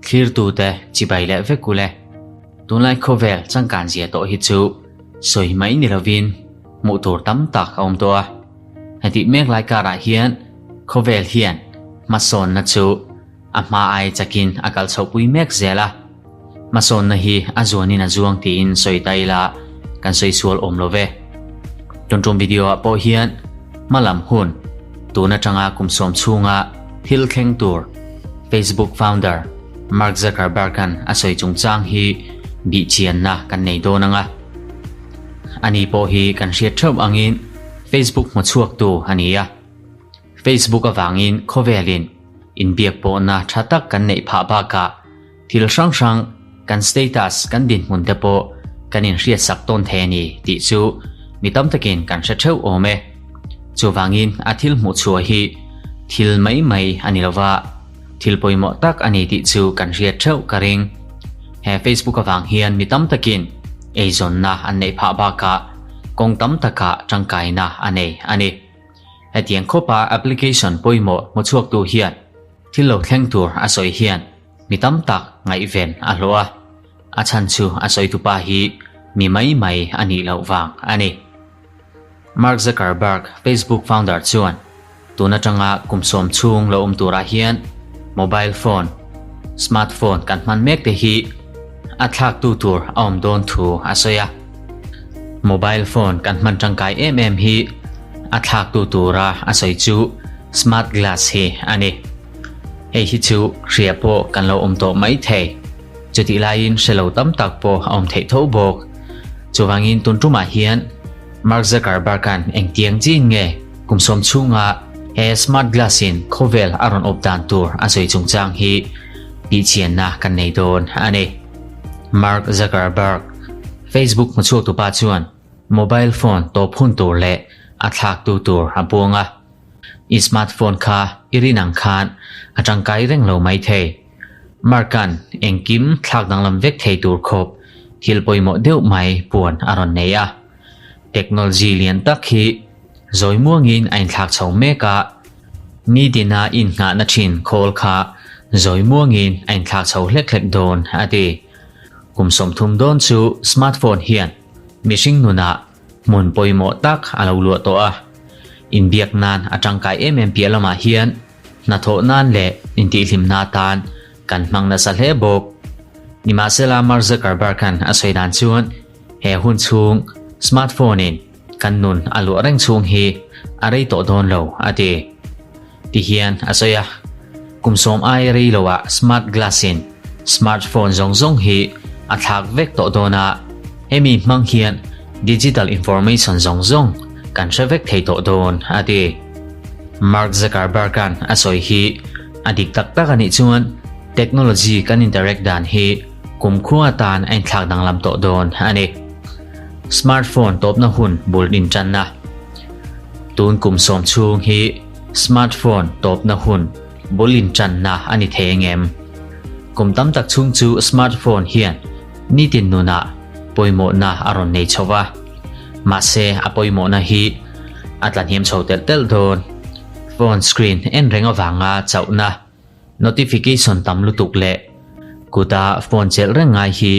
Thlirtute chibai leh vek ule. Tunlai khawvel changkan zia tawh hi chu sawi mai ni lovin hmuh tur tam tak a awm tawh a. Hetih mek lai karah hian khawvel hian hmasawnna chu a hma ai chakin a kal chhohpui mek zel a. Hmasawnna hi a zuanin a zuang tiin sawi ta ila kan sawi sual awm lo ve. Tuntum video ah pawh hian hmalam hun tun atanga kum sawm chhunga thil thleng tur Facebook founder Mark Zuckerberg-a'n a sawi chungchang hi bihchianna kan nei dawn ang a. Ani pawh hi kan hriat theuh angin Facebook hmuchhuaktu a ni a. Facebook avangin khawvelin inbiak pawhna tha tak kan neih phah bakah thil hrang hrang kan status kan dinhmun te pawh kan inhriatsak tawn thei a ni tih chu mi tam takin kan hre theuh awm e. Chuvangin a thil hmuhchhuah hi thil mai mai a ni lova, thil pawimawh tak a ni tih chu kan hriat theuh ka ring. He Facebook avang hian mi tam takin eizawnna an neih phah bakah kawng tam takah tangkaina a nei a ni. Hetiang khawpa application pawimawh hmuchhuaktu hian thil lo thleng tur a sawi hian mi tam tak ngaihven a hlawh a, a chhan chu a sawitupa hi mi mai mai a nih loh vang a ni. Mark Zuckerberg, Facebook founder chuan tun atanga kum sawm chhung lo awm turah hian mobile phone, smartphone kan hman mek te hi a thlaktu tur a awm dawn thu a sawi a. Mobile phone kan hman tangkai em em hi a thlaktu tura a sawi chu smart glass hi a ni. Hei hi chu hria pawh kan lo awm tawh mai thei. Chutih laiin hre lo tam tak pawh a awm theih tho bawk. Chuvangin tun tumah hian Mark Zuckerberg-a'n engtiang chin nge kum sawm chhunga he smart glass-in khawvel a rawn awp dan tur a sawi chungchang hi tihchianna kan nei dawn a ni. Mark Zuckerberg, Facebook hmuchhuaktupa chuan mobile phone tawp hun tur leh a thlaktu tur a buang a. I smartphone kha i rin ang khan a tangkai reng lo mai thei. Mark-a'n engkim thlak danglam vek thei tur khawp thil pawimawh deuh mai puan a rawn nei a. Technology lian tak hi zawi muangin a inthlak chho mek a, nitina innghahna thin khawl kha zawi muangin a inthlak chho hlek hlek dawn a ti. Kum 30 dawn chu smartphone hian mihring nunah hmun pawimawh tak a lo luah tawh a, inbiak nan a tangkai em em piah lamah hian hnathawh nan leh intihhlimna atan kan hmang nasa hle bawk. Nimahsela Mark Zuckerberg-a'n a sawi dan chuan he hun chhung smartphone-in kan nun a luah reng chhung hi a rei tawh dawn lo a ti. Tihian a sawi a, kum sawm ai rei loah smart glass-in smartphone zawng zawng hi a thlak vek tawh dawn a, hemi hmang hian digital information zawng zawng kan hre vek thei tawh dawn a ti. Mark Zuckerberg-a'n a sawi hi a dik tak tak a nih chuan technology kan interact dan hi kumkhua atan a inthlak danglam tawh dawn a ni. Smartphone tawpna hun bul intanna. Tun kum sawm chhung hi smartphone tawpna hun bul intanna a ni thei ang em? Kum tam tak chhung chu smartphone hian nitin nunah pawimawhna a rawn nei chho va, mahse a pawimawhna hi a tlahniam chho telh telh dawn. Phone screen en reng avanga chauhna notification tam lutuk leh kuta phone chelh reng ngai hi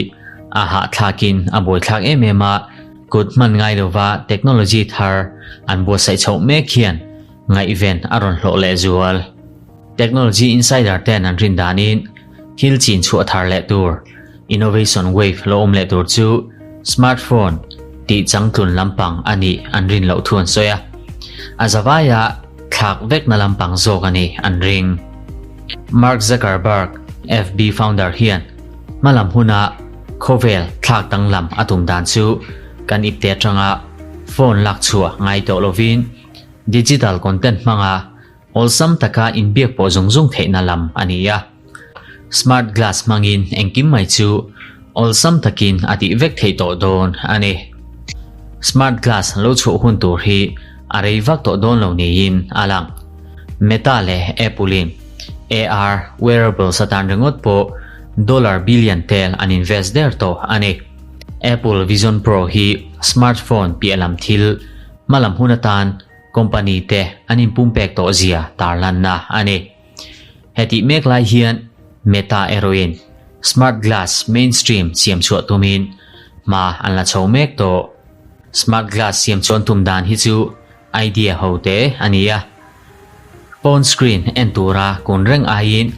a hahthlakin a buaithlak em em a, kut hman ngai lova technology thar an buatsaih chhoh mek hian ngaihven a rawn hlawh leh zual. Technology insider ten an rin danin thil chin chhuah thar leh tur, innovation wave lo awm leh tur chu smartphone tih changtlun lampang a nih an rin loh thu an sawi a, a zavaia thlak vekna lampang zawk a nih an ring. Mark Zuckerberg, FB founder hian hmalam huna khawvel thlak danglam a tum dan chu kan ipte atanga phone lak chhuah ngai tawh lovin digital content hmanga Awlsam taka inbiak pawh zung zung theihna lam a ni a. Smart glass hmangin engkim mai chu awlsam takin a tih vek theih tawh dawn a ni. Smart glass lo chhuah hun tur hi a rei vak tawh dawn lo niin a lang. Meta leh Apple-in AR wearables atan ringawt pawh dollar billion tel an invest der tawh a ni. Apple Vision Pro hi smartphone piah lam thil hmalam hun atan Company te an inpumpek tawh zia tarlanna a ni. Hetih mek lai hian Meta erawhin smart glass mainstream siam chhuah tumin hma an la chho mek tawh. Smart glass siam chuan tum dan hi chu idea ho te a ni a. Phone screen en tura kun reng aiin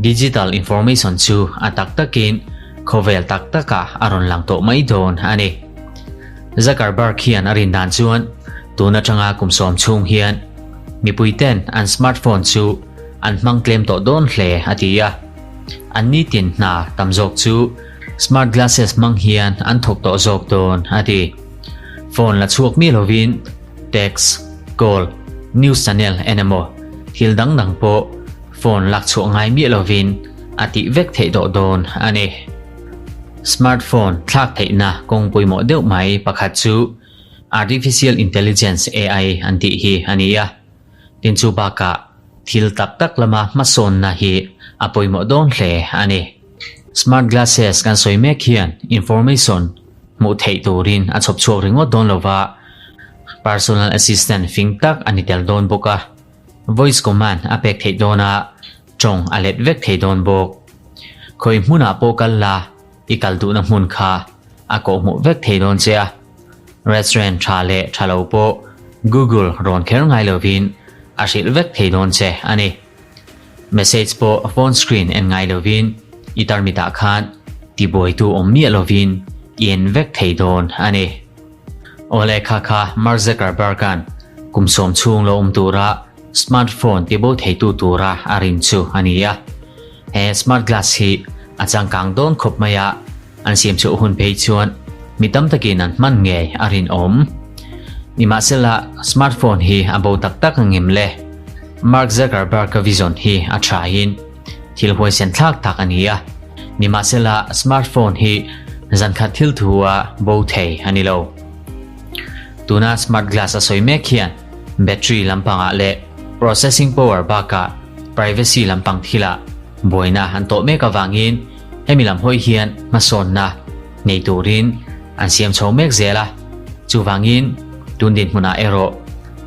digital information chu a tak takin khawvel tak takah a rawn lang tawh mai dawn a ni. Zuckerberg hian a rin dan chuan tun atanga kum sawm chhung hian mipui ten an smartphone chu an hmang tlem tawh dawn hle a ti a. An nitin hna tam zawk chu smart glasses hmang hian an thawk tawh zawk dawn a ti. Phone la chhuak mi lovin text, call, news channel en emaw thil dang dang pawh phone lak chhuah ngai miah lovin a tih vek theih tawh dawn a ni. Smartphone thlak theihna kawng pawimawh deuh mai pakhat chu Artificial Intelligence, AI, an tih hi a ni a. Tin chu bakah thil tak tak lama hmasawnna hi a pawimawh dawn hle a ni. Smart glasses kan sawi mek hian information hmuh theih turin a chhawp chhuak ringawt dawn lova, personal assistant fing tak a ni tel dawn bawk a, voice command a pek theih dawn a, tawng a let vek thei dawn bawk. Khawi hmunah pawh kal la, i kal duhna hmun kha a kawhhmuh vek thei dawn che a. Restaurant tha leh tha lo pawh Google rawn kher ngai lovin a hrilh vek thei dawn che a ni. Message pawh phone screen en ngai lovin i tarmitah khan tibuaitu awm miah lovin i en vek thei dawn a ni. Awle kha kha Mark Zuckerberg-a'n kum sawm chhung lo awm tura smartphone tibo theitu tura a rin chu a ni a. He smart glass hi a changkang dawn khawp mai a, an siam chhuah hun phei chuan mi tam takin an hman ngei a rinawm. Nimahsela, smartphone hi a bo tak tak angem le? Mark Zuckerberg-a vision hi a thain thil huaisen thlak tak a ni a, nimahsela smartphone hi zankhat thil thu a bo thei a ni lo. Tuna smart glass a sawi mek hian battery lampangah leh processing power bakah privacy lampang thilah buaina an tawh mek avangin hemi lam hawi hian hmasawnna nei turin an siam chho mek zel a, chuvangin tun dinhmunah erawh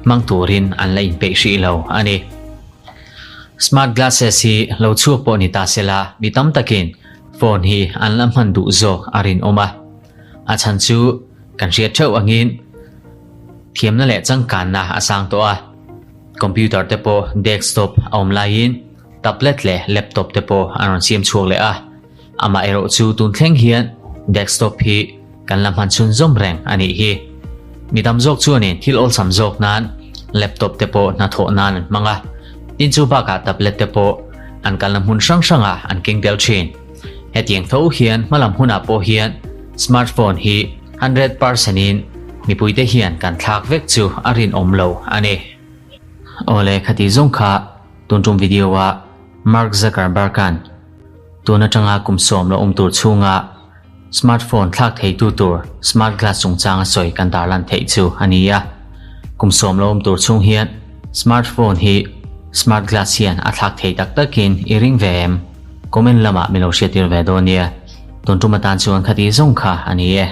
hmang turin an la inpeih hrih lo a ni. Smart glasses hi lo chhuak pawh ni ta sela mi tam takin phone hi an la hman duh zawk a rinawm a, a chhan chu kan hriat theuh angin thiamna leh changkanna a sang tawh a, computer te pawh desktop a awm laiin tablet leh laptop te pawh an rawn siam chhuak leh a, amaherawh chu tun thleng hian desktop hi kan la hman chhunzawm reng a nih hi. Mi tam zawk chuanin thil awlsam zawk nan laptop te pawh hnathawh nan an hmang a, tin chu bakah tablet te pawh an kalna hmun hrang hrangah an keng tel thin. Hetiang tho hian hmalam hunah pawh hian smartphone hi 100% in mipuite hian kan thlak vek chu a rinawm lo a ni. Awle khati zawng kha tun tum video ah Mark Zuckerberg-a'n tun atanga kum sawm lo awm tur chhunga smartphone thlak theitu tur smart glass chungchang a sawi kan tarlan theih chu a ni a. Kum sawm lo awm tur chhung hian smartphone hi smart glass hian a thlak thei tak takin i ring ve em? Comment lamah min lo hriattir ve dawn nia. Tun tum atan chuan khati zawng kha a ni e.